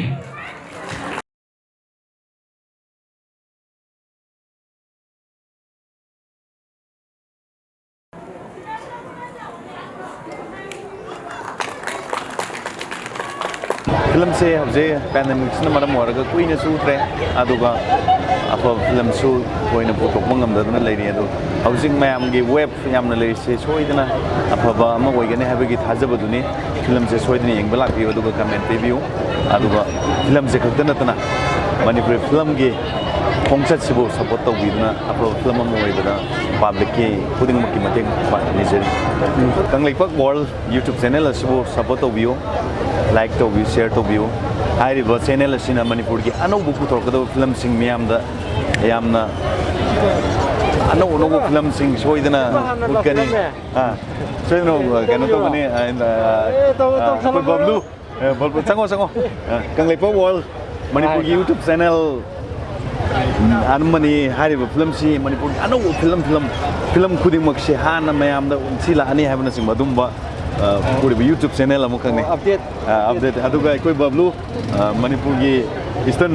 ꯐꯤꯂꯝꯁꯦ ꯍꯧꯖꯤꯛ ꯄꯦꯟꯗꯦꯃꯤꯛꯁꯤꯅ ꯃꯔꯝ ꯑꯣꯏꯔꯒ ꯀꯨꯏꯅꯁꯨ ꯎꯗ꯭ꯔꯦ, ꯑꯗꯨꯒ ꯑꯐꯕ ꯐꯤꯂꯝꯁꯨ ꯊꯣꯏꯅ ꯄꯨꯊꯣꯛꯄ ꯉꯝꯗꯗꯨꯅ ꯂꯩꯔꯤ꯫ ꯑꯗꯣ ꯍꯧꯖꯤꯛ ꯃꯌꯥꯝꯒꯤ ꯋꯦꯕ ꯌꯥꯝꯅ ꯂꯩꯔꯤꯁꯦ ꯁꯣꯏꯗꯅ ꯑꯐꯕ ꯑꯃ ꯑꯣꯏꯒꯅꯤ ꯍꯥꯏꯕꯒꯤ ꯊꯥꯖꯕꯗꯨꯅꯤ꯫ ꯐꯤꯂꯝꯁꯦ ꯁꯣꯏꯗꯅ ꯌꯦꯡꯕ ꯂꯥꯛꯄꯤꯌꯨ, ꯑꯗꯨꯒ ꯀꯃꯦꯟ ꯄꯤꯕꯤꯌꯨ꯫ ꯑꯗꯨꯒ ꯐꯤꯂꯝꯁꯦ ꯈꯛꯇ ꯅꯠꯇꯅ ꯃꯅꯤꯄꯨꯔꯤ ꯐꯤꯂꯝꯒꯤ ꯈꯣꯡꯆꯠꯁꯤꯕꯨ ꯁꯞꯄꯣꯔꯠ ꯇꯧꯕꯤꯗꯨꯅ ꯑꯐꯕ ꯐꯤꯂꯝ ꯑꯃ ꯑꯣꯏꯕꯗ ꯄꯥꯕ꯭ꯂꯤꯛꯀꯤ ꯈꯨꯗꯤꯡꯃꯛꯀꯤ ꯃꯇꯦꯡ ꯄꯥꯡ-, ꯅꯤꯖꯔꯤ꯫ ꯀꯪꯂꯩꯄꯥꯛ ꯋꯥꯔꯜ YouTube ꯆꯦꯅꯦꯜ ꯑꯁꯤꯕꯨ ꯁꯞꯄꯣꯔꯠ ꯇꯧꯕꯤꯌꯨ, ꯂꯥꯏꯛ ꯇꯧꯕꯤꯌꯨ, ꯁꯤꯌꯔ ꯇꯧꯕꯤꯌꯨ꯫ ꯍꯥꯏꯔꯤꯕ ꯆꯦꯅꯦꯜ ꯑꯁꯤꯅ ꯃꯅꯤꯄꯨꯔꯒꯤ ꯑꯅꯧꯕ ꯄꯨꯊꯣꯔꯛꯀꯗꯕ ꯐꯤꯂꯝꯁꯤꯡ ꯃꯤꯌꯥꯝꯗ ꯌꯥꯝꯅ ꯑꯅꯧ ꯑꯅꯧꯕ ꯐꯤꯂꯝꯁꯤꯡ ꯁꯣꯏꯗꯅ ꯎꯠꯀꯅꯤ꯫ ꯑꯥ, ꯁꯣꯏꯗꯅ, ꯑ, ꯀꯩꯅꯣ ꯇꯧꯒꯅꯤ, ꯑ, ꯑ, ꯑ, ꯑꯩꯈꯣꯏ ꯕꯕ꯭ꯂꯨ, ꯑ, ꯕꯕ꯭ꯂꯨ, ꯆꯪꯉꯣ, ꯆꯪꯉꯣ꯫ ꯑ, ꯀꯪꯂꯩꯄꯥꯛ ꯋꯥꯔꯜ ꯃꯅꯤꯄꯨꯔꯒꯤ YouTube ꯆꯦꯅꯦꯜ ꯑꯃꯅꯤ꯫ ꯍꯥꯏꯔꯤꯕ ꯐꯤꯂꯝꯁꯤ ꯃꯅꯤꯄꯨꯔꯒꯤ ꯑꯅꯧꯕ ꯐꯤꯂꯝ, ꯐꯤꯂꯝ, ꯐꯤꯂꯝ ꯈꯨꯗꯤꯡꯃꯛꯁꯦ ꯍꯥꯟꯅ ꯃꯌꯥꯝꯗ ꯎꯠꯁꯤꯜꯂꯛꯑꯅꯤ ꯍꯥꯏꯕꯅꯆꯤꯡꯕ ꯑꯗꯨꯝꯕ, ꯑ, ꯄꯨꯔꯤꯕ YouTube ꯆꯦꯅꯦꯜ ꯑꯃꯈꯛꯅꯤ꯫ ꯑꯣ, ꯑꯞꯗꯦꯠ꯫ ꯑ, ꯑꯞꯗꯦꯠ꯫ ꯑꯗꯨꯒ ꯑꯩꯈꯣꯏ ꯕꯕ꯭ꯂꯨ, ꯑ, ꯃꯅꯤꯄꯨꯔꯒꯤ ꯏꯁꯇꯟ,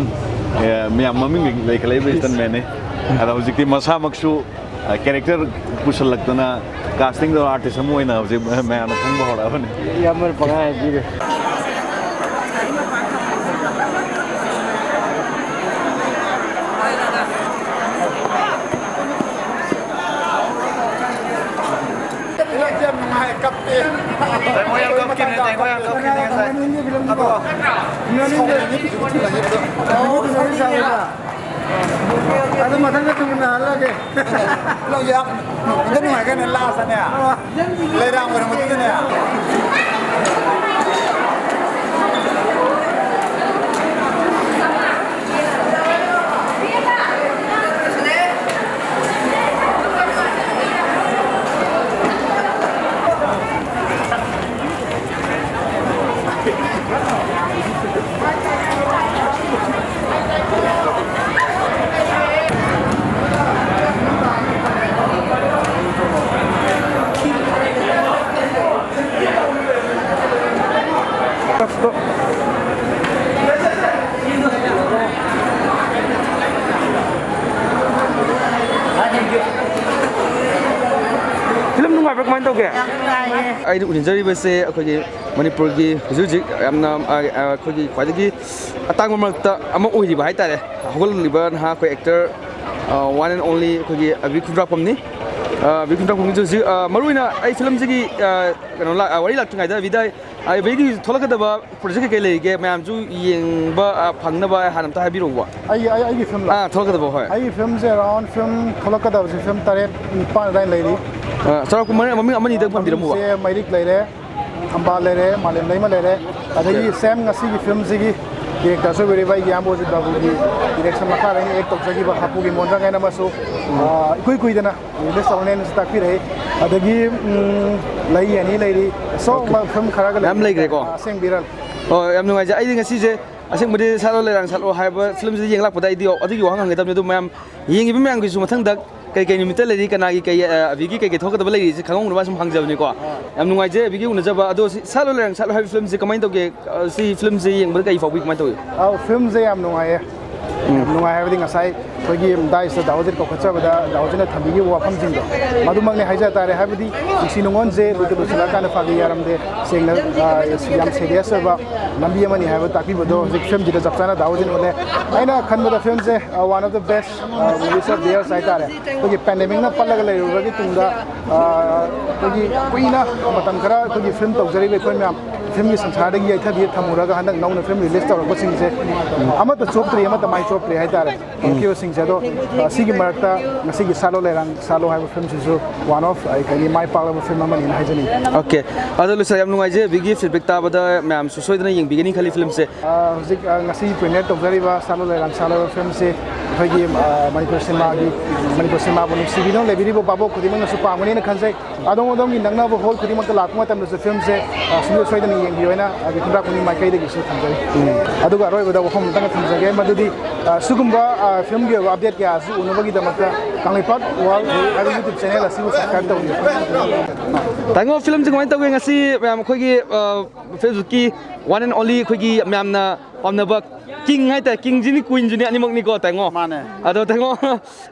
ꯑ, ꯃꯌꯥꯝ ꯃꯃꯤꯡ ꯂꯩꯈꯠꯂꯛꯏꯕ ꯏꯁꯇꯟ ꯃꯦꯟꯅꯤ꯫ ꯑꯗ ꯍꯧꯖꯤꯛꯇꯤ ꯃꯁꯥꯃꯛꯁꯨ, ꯑ, ꯀꯦꯔꯦꯛꯇꯔ ꯄꯨꯁꯜꯂꯛꯇꯅ ꯀꯥꯁꯇꯤꯡꯗꯣ ꯑꯥꯔꯇꯤꯁ ꯑꯃ ꯑꯣꯏꯅ ꯍꯧꯖꯤꯛ ꯃꯌꯥꯝꯅ ꯈꯪꯕ ꯍꯧꯔꯛꯑꯕꯅꯤ꯫ ꯏꯌꯥꯝꯕꯅ ꯄꯪꯍꯥꯏ ꯍꯥꯏꯕꯤꯔꯦ꯫ ꯀꯞꯄꯦ꯫ ꯇꯥꯏꯃꯣ ꯌꯥꯝ ꯀꯞꯈꯤꯕꯅꯦ, ꯇꯥꯏꯃꯣ ꯌꯥꯝ ꯀꯞꯈꯤꯕꯅꯦ ꯉꯁꯥꯏ꯫ ꯃꯅꯤꯡꯒꯤ ꯐꯤꯂꯝꯗꯣ, ꯃꯅꯤꯡꯒꯤ ꯐꯤꯂꯝꯗꯣ, ꯃꯅꯤꯡꯒꯤ ꯐꯤꯂꯝꯗꯣ꯫ ꯑꯗꯨ ꯃꯊꯪꯗ ꯊꯨꯡꯅ ꯍꯜꯂꯒꯦ꯫ ꯅꯪ ꯌꯥꯝ ꯅꯨꯡꯉꯥꯏ ꯀꯩꯅꯣ ꯂꯥꯁꯇꯅꯦ꯫ ꯂꯩꯔꯥꯡ ꯑꯣꯏꯔꯝꯕꯗꯨꯗꯅꯦ꯫ ꯐꯤꯂꯝ ꯅꯨꯡꯉꯥꯏꯕ꯭ꯔꯥ, ꯀꯃꯥꯏꯅ ꯇꯧꯒꯦ? ꯌꯥꯝ ꯅꯨꯡꯉꯥꯏꯌꯦ꯫ ꯑꯩꯅ ꯎꯅꯖꯔꯤꯕꯁꯦ ꯑꯩꯈꯣꯏꯒꯤ ꯃꯅꯤꯄꯨꯔꯒꯤ ꯍꯧꯖꯤꯛ ꯍꯧꯖꯤꯛ ꯌꯥꯝꯅ, ꯑ, ꯑ, ꯑꯩꯈꯣꯏꯒꯤ ꯈ꯭ꯋꯥꯏꯗꯒꯤ ꯑꯇꯥꯡꯕ ꯃꯔꯛꯇ ꯑꯃ ꯑꯣꯏꯔꯤꯕ ꯍꯥꯏꯇꯥꯔꯦ, ꯍꯧꯒꯠꯂꯛꯂꯤꯕ ꯅꯍꯥ ꯑꯩꯈꯣꯏ ꯑꯦꯛꯇꯔ, ꯑ, one and only ꯑꯩꯈꯣꯏꯒꯤ ꯑꯕꯤ ꯈꯨꯟꯗ꯭ꯔꯥꯛꯄꯝꯅꯤ꯫ ꯑ, ꯑꯕꯤ ꯈꯨꯟꯗ꯭ꯔꯥꯛꯄꯝꯒꯤꯁꯨ ꯍꯧꯖꯤꯛ, ꯑ, ꯃꯔꯨꯑꯣꯏꯅ ꯑꯩ ꯐꯤꯂꯝꯁꯤꯒꯤ, ꯑ, ꯀꯩꯅꯣ ꯂꯥꯛ-, ꯑ, ꯋꯥꯔꯤ ꯂꯥꯛꯇ꯭ꯔꯤꯉꯩꯗ ꯑꯕꯤꯗ, ꯑ, ꯑꯕꯤꯒꯤ ꯊꯣꯛꯂꯛꯀꯗꯕ ꯄ꯭ꯔꯣꯖꯦꯛ ꯀꯩꯀꯩ ꯂꯩꯔꯤꯒꯦ, ꯃꯌꯥꯝꯁꯨ ꯌꯦꯡꯕ, ꯑ, ꯐꯪꯅꯕ ꯍꯥꯟꯅ ꯑꯝꯇ ꯍꯥꯏꯕꯤꯔꯛꯎꯕ꯫ ꯑꯩ, ꯑꯩ, ꯑꯩꯒꯤ ꯐꯤꯂꯝꯂꯣ? ꯑꯥ, ꯊꯣꯛꯂꯛꯀꯗꯕ, ꯍꯣꯏ꯫ ꯑꯩꯒꯤ ꯐꯤꯂꯝꯁꯦ around ꯐꯤꯂꯝ ꯊꯣꯛꯂꯛꯀꯗꯕꯁꯦ ꯐꯤꯂꯝ ꯇꯔꯦꯠ ꯅꯤꯄꯥꯟ ꯑꯗꯨꯋꯥꯏ ꯂꯩꯔꯤ꯫ ꯑ, ꯆꯥꯎꯔꯥꯛꯄ ꯃꯃꯤꯡ, ꯃꯃꯤꯡ ꯑꯃꯅꯤꯗꯪ ꯄꯟꯕꯤꯔꯝꯃꯨꯕ꯫ ꯃꯃꯤꯡꯁꯦ ꯃꯩꯔꯤꯛ ꯂꯩꯔꯦ, ꯊꯝꯕꯥꯜ ꯂꯩꯔꯦ, ꯃꯥꯂꯦꯝ ꯂꯩꯃ ꯂꯩꯔꯦ, ꯑꯗꯒꯤ ꯁꯦꯝ ꯉꯁꯤꯒꯤ ꯐꯤꯂꯝꯁꯤꯒꯤ ꯗꯤꯔꯦꯛꯇꯔꯁꯨ ꯑꯣꯏꯔꯤꯕ ꯑꯩꯒꯤ ꯏꯌꯥꯝꯕ ꯑꯣꯖꯤꯠ ꯕꯥꯕꯨꯒꯤ ꯗꯤꯔꯦꯛꯁꯟ ꯃꯈꯥꯗ ꯑꯩꯅ ꯑꯦꯛ ꯇꯧꯖꯈꯤꯕ ꯍꯥꯄꯨꯒꯤ ꯃꯣꯟꯗ꯭ꯔꯪ ꯍꯥꯏꯅ ꯑꯃꯁꯨ, ꯑ, ꯏꯀꯨꯏ ꯀꯨꯏꯗꯅ ꯔꯤꯂꯤꯁ ꯇꯧꯔꯅꯦꯅꯁꯨ ꯇꯥꯛꯄꯤꯔꯛꯏ꯫ ꯑꯗꯒꯤ, ꯎꯝ, ꯂꯩ ꯑꯅꯤ ꯂꯩꯔꯤ꯫ So, okay. ꯃ-, ꯐꯤꯂꯝ ꯈꯔꯒ ꯃꯌꯥꯝ ꯂꯩꯔꯤ꯫ ꯂꯩꯈ꯭ꯔꯦꯀꯣ? ꯑ, ꯑꯁꯦꯡꯕꯤꯔꯣ꯫ ꯑꯣ, ꯌꯥꯝ ꯅꯨꯡꯉꯥꯏꯖꯩ꯫ ꯑꯩꯗꯤ ꯉꯁꯤꯁꯦ ꯑꯁꯦꯡꯕꯗꯤ ꯁꯥꯠꯂꯣ ꯂꯩꯔꯥꯡ ꯁꯥꯠꯂꯣ ꯍꯥꯏꯕ ꯐꯤꯂꯝꯁꯤꯗ ꯌꯦꯡꯂꯛꯄꯗ ꯑꯩꯗꯤ ꯑꯗꯨꯒꯤ ꯋꯥꯍꯪ ꯍꯪꯒꯗꯕꯅꯤ꯫ ꯑꯗꯨ ꯃꯌꯥꯝ ꯌꯦꯡꯉꯤꯕ ꯃꯌꯥꯝꯒꯤꯁꯨ ꯃꯊꯪꯗ ꯀꯩ ꯀꯩ ꯅꯨꯃꯤꯠꯇ ꯂꯩꯔꯤ, ꯀꯅꯥꯒꯤ ꯀꯩ, ꯑ, ꯑꯕꯤꯒꯤ ꯀꯩ ꯀꯩ ꯊꯣꯛꯀꯗꯕ ꯂꯩꯔꯤꯁꯦ ꯈꯪꯍꯧꯅꯕ ꯁꯨꯝ ꯍꯪꯖꯕꯅꯤꯀꯣ꯫ ꯌꯥꯝ ꯅꯨꯡꯉꯥꯏꯖꯩ ꯑꯕꯤꯒꯤ ꯎꯅꯖꯕ꯫ ꯑꯗꯣ ꯁꯤ ꯁꯥꯠꯂꯣ ꯂꯩꯔꯥꯡ ꯁꯥꯠꯂꯣ ꯍꯥꯏꯕ ꯐꯤꯂꯝꯁꯦ ꯀꯃꯥꯏꯅ ꯇꯧꯒꯦ? ꯑ, ꯁꯤ ꯐꯤꯂꯝꯁꯦ ꯌꯦꯡꯕꯗ ꯀꯩ ꯐꯥꯎꯕꯤ, ꯀꯃꯥꯏꯅ ꯇꯧꯏ? ꯑꯧ, ꯐꯤꯂꯝꯁꯦ ꯌꯥꯝ ꯅꯨꯡꯉꯥꯏꯌꯦ꯫ ꯎꯝ꯫ ꯌꯥꯝ ꯅꯨꯡꯉꯥꯏ ꯍꯥꯏꯕꯗꯤ ꯉꯁꯥꯏ ꯑꯩꯈꯣꯏꯒꯤ ꯗꯥꯏꯁꯇ ꯗꯥ ꯑꯣꯖꯤꯠ ꯀꯧꯈꯠꯆꯕꯗ ꯗꯥ ꯑꯣꯖꯤꯠꯅ ꯊꯝꯕꯤꯈꯤꯕ ꯋꯥꯐꯝꯁꯤꯡꯗꯣ ꯃꯗꯨꯃꯛꯅꯤ ꯍꯥꯏꯖ ꯇꯥꯔꯦ꯫ ꯍꯥꯏꯕꯗꯤ ꯅꯨꯡꯁꯤ ꯅꯨꯡꯉꯣꯟꯁꯦ ꯂꯣꯏꯇ ꯂꯣꯏꯁꯤꯜꯂꯀꯥꯟꯗ ꯐꯥꯒꯤ ꯌꯥꯔꯝꯗꯦ, ꯁꯦꯡꯅ, ꯑ, ꯌꯥꯝ ꯁꯦꯔꯤꯌꯁ ꯑꯣꯏꯕ ꯂꯝꯕꯤ ꯑꯃꯅꯤ ꯍꯥꯏꯕ ꯇꯥꯛꯄꯤꯕꯗꯣ ꯍꯧꯖꯤꯛ ꯐꯤꯂꯝꯁꯤꯗ ꯆꯞ ꯆꯥꯅ ꯗꯥ ꯑꯣꯖꯤꯠ ꯎꯠꯂꯦ꯫ ꯑꯩꯅ ꯈꯟꯕꯗ ꯐꯤꯂꯝꯁꯦ, ꯑ, one of the best, ꯑ, movies of the year ꯍꯥꯏꯇꯥꯔꯦ꯫ ꯑꯩꯈꯣꯏꯒꯤ ꯄꯦꯟꯗꯦꯃꯤꯛꯅ ꯄꯜꯂꯒ ꯂꯩꯔꯨꯔꯕꯒꯤ ꯇꯨꯡꯗ, ꯑ, ꯑꯩꯈꯣꯏꯒꯤ ꯀꯨꯏꯅ ꯃꯇꯝ ꯈꯔ ꯑꯩꯈꯣꯏꯒꯤ ꯐꯤꯂꯝ ꯇꯧꯖꯔꯤꯕ ꯑꯩꯈꯣꯏ ꯃꯌꯥꯝ ꯐꯤꯂꯝꯒꯤ ꯁꯪꯁꯥꯔꯗꯒꯤ ꯌꯩꯊꯕꯤ ꯊꯝꯃꯨꯔꯒ ꯍꯟꯗꯛ ꯅꯧꯅ ꯐꯤꯂꯝ ꯔꯤꯂꯤꯁ ꯇꯧꯔꯛꯄꯁꯤꯡꯁꯦ ꯑꯃꯠꯇ ꯆꯣꯞꯇ꯭ꯔꯤ, ꯑꯃꯠꯇ ꯃꯥꯏ ꯆꯣꯞꯇ꯭ꯔꯤ ꯍꯥꯏꯇꯥꯔꯦ꯫ ꯍꯧꯔꯛꯈꯤꯕꯁꯤꯡꯁꯦ꯫ ꯑꯗꯣ, ꯑ, ꯁꯤꯒꯤ ꯃꯔꯛꯇ ꯉꯁꯤꯒꯤ ꯁꯥꯂꯣ ꯂꯩꯔꯥꯡ ꯁꯥꯂꯣ ꯍꯥꯏꯕ ꯐꯤꯂꯝꯁꯤꯁꯨ one of, ꯑ, ꯀꯩꯅꯤ, ꯃꯥꯏ ꯄꯥꯛꯂꯕ ꯐꯤꯂꯝ ꯑꯃꯅꯤꯅ ꯍꯥꯏꯖꯅꯤꯡꯉꯤ꯫ ꯑꯣꯀꯦ꯫ ꯑꯗꯣ ꯂꯨꯁꯥ, ꯌꯥꯝ ꯅꯨꯡꯉꯥꯏꯖꯩ꯫ ꯕꯤꯒꯤ ꯐꯤꯗꯕꯦꯛ ꯇꯥꯕꯗ ꯃꯌꯥꯝꯁꯨ ꯁꯣꯏꯗꯅ ꯌꯦꯡꯕꯤꯒꯅꯤ ꯈꯜꯂꯤ ꯐꯤꯂꯝꯁꯦ꯫ ꯑ, ꯍꯧꯖꯤꯛ, ꯑ, ꯉꯁꯤ ꯄ꯭ꯔꯤꯃꯤꯌꯔ ꯇꯧꯖꯔꯤꯕ ꯁꯥꯂꯣ ꯂꯩꯔꯥꯡ ꯁꯥꯂꯣ ꯍꯥꯏꯕ ꯐꯤꯂꯝꯁꯤ ꯑꯩꯈꯣꯏꯒꯤ, ꯑ, ꯃꯅꯤꯄꯨꯔ ꯁꯤꯅꯦꯃꯥꯒꯤ, ꯃꯅꯤꯄꯨꯔ ꯁꯤꯅꯦꯃꯥꯕꯨ ꯅꯨꯡꯁꯤꯕꯤꯗꯨꯅ ꯂꯩꯕꯤꯔꯤꯕ ꯚꯥꯕꯣꯛ ꯈꯨꯗꯤꯡꯃꯛꯅꯁꯨ ꯄꯥꯝꯒꯅꯤꯅ ꯈꯟꯖꯩ꯫ ꯑꯗꯣꯝ ꯑꯗꯣꯝꯒꯤ ꯅꯛꯅꯕ ꯍꯣꯜ ꯈꯨꯗꯤꯡꯃꯛꯇ ꯂꯥꯛꯄ ꯃꯇꯝꯗꯁꯨ ꯐꯤꯂꯝꯁꯦ, ꯑ, ꯁꯨꯡꯁꯣꯏ ꯁꯣꯏꯗꯅ ꯌꯦꯡꯕꯤꯌꯨ ꯍꯥꯏꯅ, ꯑ, ꯈꯨꯟꯗ꯭ꯔꯥꯛ ꯈꯨꯅꯤꯡ ꯃꯥꯏꯀꯩꯗꯒꯤꯁꯨ ꯊꯝꯖꯔꯤ꯫ ꯎꯝ꯫ ꯑꯗꯨꯒ ꯑꯔꯣꯏꯕꯗ ꯋꯥꯐꯝ ꯑꯃꯇꯪꯒ ꯊꯝꯖꯒꯦ, ꯃꯗꯨꯗꯤ, ꯑ, ꯁꯤꯒꯨꯝꯕ, ꯑ, ꯐꯤꯂꯝꯒꯤ ꯑꯣꯏꯕ ꯑꯞꯗꯦꯠ ꯀꯌꯥ ꯑꯁꯤ ꯎꯅꯕꯒꯤꯗꯃꯛꯇ ꯀꯪꯂꯩꯄꯥꯛ ꯋꯥꯔꯜ ꯍꯥꯏꯕ YouTube ꯆꯦꯅꯦꯜ ꯑꯁꯤꯕꯨ ꯁꯕꯁꯀ꯭ꯔꯥꯏꯕ ꯇꯧꯕꯤꯌꯨ꯫ ꯇꯥꯃꯣ, ꯐꯤꯂꯝꯁꯦ ꯀꯃꯥꯏꯅ ꯇꯧꯒꯦ? ꯉꯁꯤ ꯃꯌꯥꯝ ꯑꯩꯈꯣꯏꯒꯤ, ꯑ, ꯐꯦꯁꯕꯨꯛꯀꯤ one and only ꯑꯩꯈꯣꯏꯒꯤ ꯃꯌꯥꯝꯅ ꯄꯥꯝꯅꯕ ꯀꯤꯡ ꯍꯥꯏꯇꯥꯔꯦ, ꯀꯤꯡꯁꯤꯅꯤ, ꯀ꯭ꯋꯤꯟꯁꯤꯅꯤ, ꯑꯅꯤꯃꯛꯅꯤꯀꯣ, ꯇꯥꯃꯣ꯫ ꯃꯥꯅꯦ꯫ ꯑꯗꯣ ꯇꯥꯃꯣ,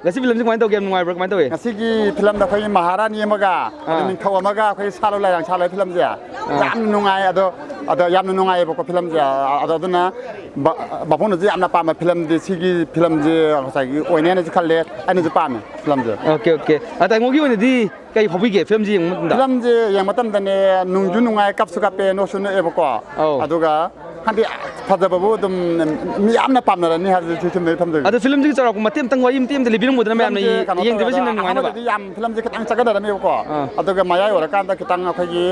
ꯉꯁꯤ ꯐꯤꯂꯝꯁꯤ ꯀꯃꯥꯏꯅ ꯇꯧꯒꯦ? ꯌꯥꯝ ꯅꯨꯡꯉꯥꯏꯕ꯭ꯔꯥ? ꯀꯃꯥꯏꯅ ꯇꯧꯏ? ꯉꯁꯤꯒꯤ ꯐꯤꯂꯝꯗ ꯑꯩꯈꯣꯏꯒꯤ ꯃꯍꯥꯔꯥꯅꯤ ꯑꯃꯒ, ꯑꯗ ꯑꯥ꯫ ꯅꯤꯡꯊꯧ ꯑꯃꯒ ꯑꯩꯈꯣꯏꯒꯤ ꯁꯥꯂꯣ ꯂꯥꯏꯔꯥꯡ ꯁꯥꯂꯣ ꯐꯤꯂꯝꯁꯦ ꯑꯥ꯫ ꯌꯥꯝ ꯅꯨꯡꯉꯥꯏ꯫ ꯑꯗꯣ, ꯑꯗꯣ ꯌꯥꯝꯅ ꯅꯨꯡꯉꯥꯏꯌꯦꯕꯀꯣ ꯐꯤꯂꯝꯁꯦ꯫ ꯑꯗꯣ ꯑꯗꯨꯅ ꯕ-, ꯕꯥꯕꯨꯡꯅꯁꯨ ꯌꯥꯝꯅ ꯄꯥꯝꯕ ꯐꯤꯂꯝꯗꯤ ꯁꯤꯒꯤ ꯐꯤꯂꯝꯁꯦ ꯉꯁꯥꯏꯒꯤ ꯑꯣꯏꯅꯦꯅꯁꯨ ꯈꯜꯂꯦ, ꯑꯩꯅꯁꯨ ꯄꯥꯝꯃꯦ ꯐꯤꯂꯝꯁꯦ꯫ Okay, okay. ꯑ, ꯇꯥꯃꯣꯒꯤ ꯑꯣꯏꯅꯗꯤ ꯀꯩ ꯐꯥꯎꯕꯤꯒꯦ ꯐꯤꯂꯝꯁꯦ ꯌꯦꯡꯕ ꯃꯇꯝꯗ? ꯐꯤꯂꯝꯁꯦ ꯌꯦꯡꯕ ꯃꯇꯝꯗꯅꯦ, ꯅꯨꯡꯁꯨ ꯅꯨꯡꯉꯥꯏ, ꯀꯞꯁꯨ ꯀꯞꯄꯦ, ꯅꯣꯛꯁꯨ ꯅꯣꯛꯑꯦꯕꯀꯣ꯫ ꯑꯧ꯫ ꯑꯗꯨꯒ ꯍꯥꯏꯗꯤ ꯐꯖꯕꯕꯨ ꯑꯗꯨꯝ ꯃꯤ ꯌꯥꯝꯅ ꯄꯥꯝꯅꯔꯅꯤ ꯍꯥꯏꯕꯗꯨ ꯁꯤ ꯐꯤꯂꯝꯗꯒꯤ ꯊꯝꯖꯒꯦ꯫ ꯑꯗꯣ ꯐꯤꯂꯝꯁꯤꯒꯤ ꯆꯥꯎꯔꯥꯛꯄ ꯃꯇꯦꯛ ꯑꯃꯇꯪ, ꯋꯥꯔꯤ ꯃꯇꯦꯛ ꯑꯃꯇ ꯂꯤꯕꯤꯔꯝꯃꯨꯗꯅ, ꯃꯌꯥꯝꯅ ꯐꯤꯂꯝꯁꯦ ꯌꯦꯡ-, ꯀꯩꯅꯣ ꯇꯧꯋꯦ, ꯌꯦꯡꯗ꯭ꯔꯤꯕꯁꯤꯡꯅ ꯑꯗꯣ ꯅꯨꯡꯉꯥꯏꯅꯕ꯫ ꯑꯍꯥꯟꯕꯗꯗꯤ ꯌꯥꯝ ꯐꯤꯂꯝꯁꯦ ꯈꯤꯇꯪ ꯆꯠꯀꯗꯔꯝꯃꯦꯕꯀꯣ꯫ ꯑꯥ꯫ ꯑꯗꯨꯒ ꯃꯌꯥꯏ ꯑꯣꯏꯔꯀꯥꯟꯗ ꯈꯤꯇꯪ ꯑꯩꯈꯣꯏꯒꯤ,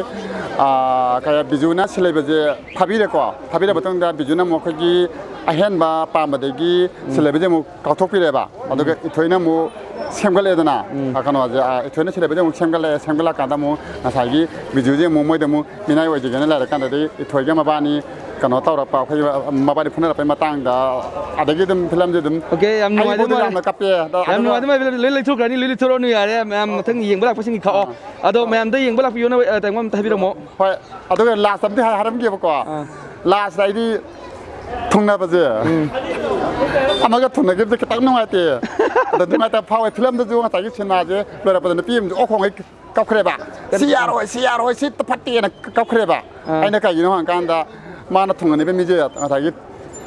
ꯑꯥ, ꯀꯩ, ꯕꯤꯖꯨꯅ ꯁꯤꯂꯩꯕꯁꯦ ꯐꯥꯕꯤꯔꯦꯀꯣ꯫ ꯐꯥꯕꯤꯔ ꯃꯇꯨꯡꯗ ꯕꯤꯖꯨꯅ ꯑꯃꯨꯛ ꯑꯩꯈꯣꯏꯒꯤ ꯑꯍꯦꯟꯕ ꯄꯥꯝꯕꯗꯒꯤ ꯎꯝ꯫ ꯁꯤꯂꯩꯕꯁꯦ ꯑꯃꯨꯛ ꯀꯥꯎꯊꯣꯛꯄꯤꯔꯦꯕ꯫ ꯑꯗꯨꯒ ꯎꯝ꯫ ꯏꯊꯣꯏꯅ ꯑꯃꯨꯛ ꯁꯦꯝꯒꯠꯂꯦꯗꯅ, ꯎꯝ꯫ ꯑ, ꯀꯩꯅꯣꯁꯦ, ꯑ, ꯏꯊꯣꯏꯅ ꯁꯤꯂꯩꯕꯁꯦ ꯑꯃꯨꯛ ꯁꯦꯝꯒꯠꯂꯛꯑꯦ꯫ ꯁꯦꯝꯒꯠꯂꯛꯑꯀꯥꯟꯗ ꯑꯃꯨꯛ ꯉꯁꯥꯏꯒꯤ ꯕꯤꯖꯨꯁꯦ ꯑꯃꯨꯛ ꯃꯣꯏꯗ ꯑꯃꯨꯛ ꯃꯤꯅꯥꯏ ꯑꯣꯏꯖꯒꯦꯅ ꯂꯩꯔꯀꯥꯟꯗꯗꯤ ꯏꯊꯣꯏꯒ ꯃꯕꯥꯅꯤ ꯀꯩꯅꯣ ꯇꯧꯔꯛꯄ, ꯑꯩꯈꯣꯏꯒꯤ, ꯑ, ꯃꯕꯥꯅꯤ ꯐꯨꯅꯔꯛꯄꯩ ꯃꯇꯥꯡꯗ, ꯑꯗꯒꯤ ꯑꯗꯨꯝ ꯐꯤꯂꯝꯁꯦ ꯑꯗꯨꯝ ꯑꯣꯀꯦ, ꯌꯥꯝ ꯑꯩ ꯅꯨꯡꯉꯥꯏꯗꯧ ꯏꯕꯨꯡꯗꯣ ꯃꯥꯜꯂꯦ꯫ ꯌꯥꯝꯅ ꯀꯞꯄꯦ꯫ ꯑꯗꯣ ꯌꯥꯝ ꯑꯗꯨꯒ ꯅꯨꯡꯉꯥꯏꯗꯧ ꯃꯥꯜꯂꯦ꯫ ꯂꯣꯏ ꯂꯩꯊꯣꯛꯈ꯭ꯔꯅꯤ, ꯂꯣꯏ ꯂꯩꯊꯣꯛꯑꯅꯨ ꯌꯥꯔꯦ꯫ ꯃꯌꯥꯝ ꯃꯊꯪ ꯌꯦꯡꯕ ꯂꯥꯛꯄꯁꯤꯡꯒꯤ ꯈꯥꯛꯑꯣ꯫ ꯑꯥ꯫ ꯑꯗꯣ ꯑꯥ꯫ ꯃꯌꯥꯝꯗ ꯌꯦꯡꯕ ꯂꯥꯛꯄꯤꯌꯣꯅ, ꯑ, ꯀꯩꯅꯣꯝꯇ ꯍꯥꯏꯕꯤꯔꯝꯃꯣ꯫ ꯍꯣꯏ꯫ ꯑꯗꯨꯒ ꯂꯥꯁ ꯑꯝꯗꯤ ꯍꯥꯏ-, ꯍꯥꯏꯔꯝꯒꯦꯕꯀꯣ꯫ ꯑꯥ꯫ ꯂꯥꯁꯇ ꯑꯩꯗꯤ ꯊꯨꯡꯅꯕꯁꯦ꯫ ꯎꯝ꯫ ꯑꯃꯒ ꯊꯨꯡꯅꯈꯤꯕꯁꯦ ꯈꯤꯇꯪ ꯅꯨꯡꯉꯥꯏꯇꯦ꯫ ꯑꯗꯣ ꯅꯨꯡꯉꯥꯏꯇꯕ ꯐꯥꯎꯋꯦ꯫ ꯐꯤꯂꯝꯗꯁꯨ ꯉꯁꯥꯏꯒꯤ ꯁꯤꯅꯦꯃꯥꯁꯦ ꯂꯣꯏꯔꯛꯄꯗ ꯅꯨꯄꯤ ꯑꯃꯁꯨ ꯑꯣꯛ ꯈꯣꯡꯉꯩ ꯀꯞꯈ꯭ꯔꯦꯕ꯫ "ꯁꯤ ꯌꯥꯔꯣꯏ, ꯁꯤ ꯌꯥꯔꯣꯏ, ꯁꯤ ꯐꯠꯇꯦꯅ" ꯀꯞꯈ꯭ꯔꯦꯕ꯫ ꯑꯥ꯫ ꯑꯩꯅ ꯀꯩꯒꯤꯅꯣ ꯍꯪꯀꯥꯟꯗ ꯃꯥꯅ ꯊꯨꯡꯅꯅꯤꯡꯕ ꯃꯤꯁꯦ ꯉꯁꯥꯏꯒꯤ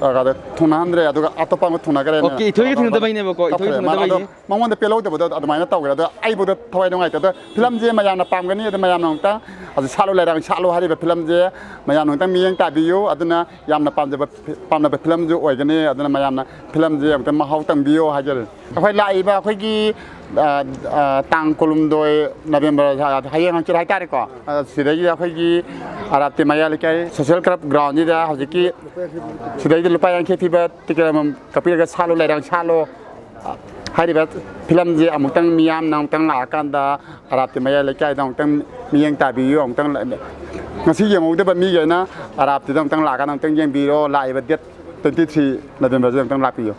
ꯑ, ꯊꯨꯡꯅꯍꯟꯗ꯭ꯔꯦ, ꯑꯗꯨꯒ ꯑꯇꯣꯞꯄ ꯑꯃ ꯊꯨꯡꯅꯈ꯭ꯔꯦꯅ꯫ ꯑꯣꯀꯦ, ꯏꯊꯣꯏꯒꯤ ꯊꯨꯡꯅꯗꯕꯩꯅꯦꯕꯀꯣ, ꯏꯊꯣꯏꯒꯤ ꯀꯞꯈ꯭ꯔꯦ꯫ ꯃꯥ ꯑꯗꯣ ꯊꯨꯡꯅꯗꯕꯩꯅꯦ꯫ ꯃꯉꯣꯟꯗ ꯄꯦꯜꯍꯧꯗꯕꯗꯣ ꯑꯗꯨꯃꯥꯏꯅ ꯇꯧꯈ꯭ꯔꯦ꯫ ꯑꯗꯣ ꯑꯩꯕꯨꯗ ꯊꯋꯥꯏ ꯅꯨꯡꯉꯥꯏꯇꯦ꯫ ꯑꯗꯣ ꯐꯤꯂꯝꯁꯦ ꯃꯌꯥꯝꯅ ꯄꯥꯝꯒꯅꯤ, ꯑꯗꯣ ꯃꯌꯥꯝꯅ ꯑꯃꯨꯛꯇꯪ ꯍꯧꯖꯤꯛ ꯁꯥꯠꯂꯨ ꯂꯩꯔꯥꯡ ꯁꯥꯠꯂꯨ ꯍꯥꯏꯔꯤꯕ ꯐꯤꯂꯝꯁꯦ ꯃꯌꯥꯝꯅ ꯑꯃꯨꯛꯇꯪ ꯃꯤꯠꯌꯦꯡ ꯇꯥꯕꯤꯌꯨ꯫ ꯑꯗꯨꯅ ꯌꯥꯝꯅ ꯄꯥꯝꯖꯕ ꯐꯤ-, ꯄꯥꯝꯅꯕ ꯐꯤꯂꯝꯁꯨ ꯑꯣꯏꯒꯅꯤ꯫ ꯑꯗꯨꯅ ꯃꯌꯥꯝꯅ ꯐꯤꯂꯝꯁꯦ ꯑꯃꯨꯛꯇꯪ ꯃꯍꯥꯎ ꯇꯪꯕꯤꯌꯨ ꯍꯥꯏꯖꯔꯤ꯫ ꯑꯩꯈꯣꯏ ꯂꯥꯛꯏꯕ ꯑꯩꯈꯣꯏꯒꯤ, ꯑ, ꯑ, ꯇꯥꯡ ꯀꯨꯟꯍꯨꯝꯗꯣꯏ ꯅꯕꯦꯝꯕꯔ, ꯍꯌꯦꯡ ꯍꯪꯆꯤꯠ ꯍꯥꯏꯇꯥꯔꯦꯀꯣ꯫ ꯑ, ꯁꯤꯗꯒꯤ ꯑꯩꯈꯣꯏꯒꯤ ꯑꯔꯥꯞꯇꯤ ꯃꯌꯥ ꯂꯩꯀꯥꯏ ꯁꯣꯁꯦꯜ ꯀ꯭ꯂꯕ ꯒ꯭ꯔꯥꯎꯟꯁꯤꯗ ꯍꯧꯖꯤꯛꯀꯤ ꯁꯤꯗꯩꯗ ꯂꯨꯄꯥ ꯌꯥꯡꯈꯩ ꯄꯤꯕ ꯇꯤꯀꯦꯠ ꯑꯃꯃꯝ ꯀꯛꯄꯤꯔꯒ ꯁꯥꯠꯂꯨ ꯂꯩꯔꯥꯡ ꯁꯥꯠꯂꯨ ꯍꯥꯏꯔꯤꯕ ꯐꯤꯂꯝꯁꯦ ꯑꯃꯨꯛꯇꯪ ꯃꯤꯌꯥꯝꯅ ꯑꯃꯨꯛꯇꯪ ꯂꯥꯛꯑꯀꯥꯟꯗ ꯑꯔꯥꯞꯇꯤ ꯃꯌꯥ ꯂꯩꯀꯥꯏꯗ ꯑꯃꯨꯛꯇꯪ ꯃꯤꯠꯌꯦꯡ ꯇꯥꯕꯤꯌꯨ꯫ ꯑꯃꯨꯛꯇꯪ ꯉꯁꯤ ꯌꯦꯡꯍꯧꯗꯕ ꯃꯤꯈꯩꯅ ꯑꯔꯥꯞꯇꯤꯗ ꯑꯃꯨꯛꯇꯪ ꯂꯥꯛꯑꯀꯥꯟꯗ ꯑꯃꯨꯛꯇꯪ ꯌꯦꯡꯕꯤꯔꯣ꯫ ꯂꯥꯛꯏꯕ date twenty three ꯅꯕꯦꯝꯕꯔꯁꯤꯗ ꯑꯃꯨꯛꯇꯪ ꯂꯥꯛꯄꯤꯌꯨ꯫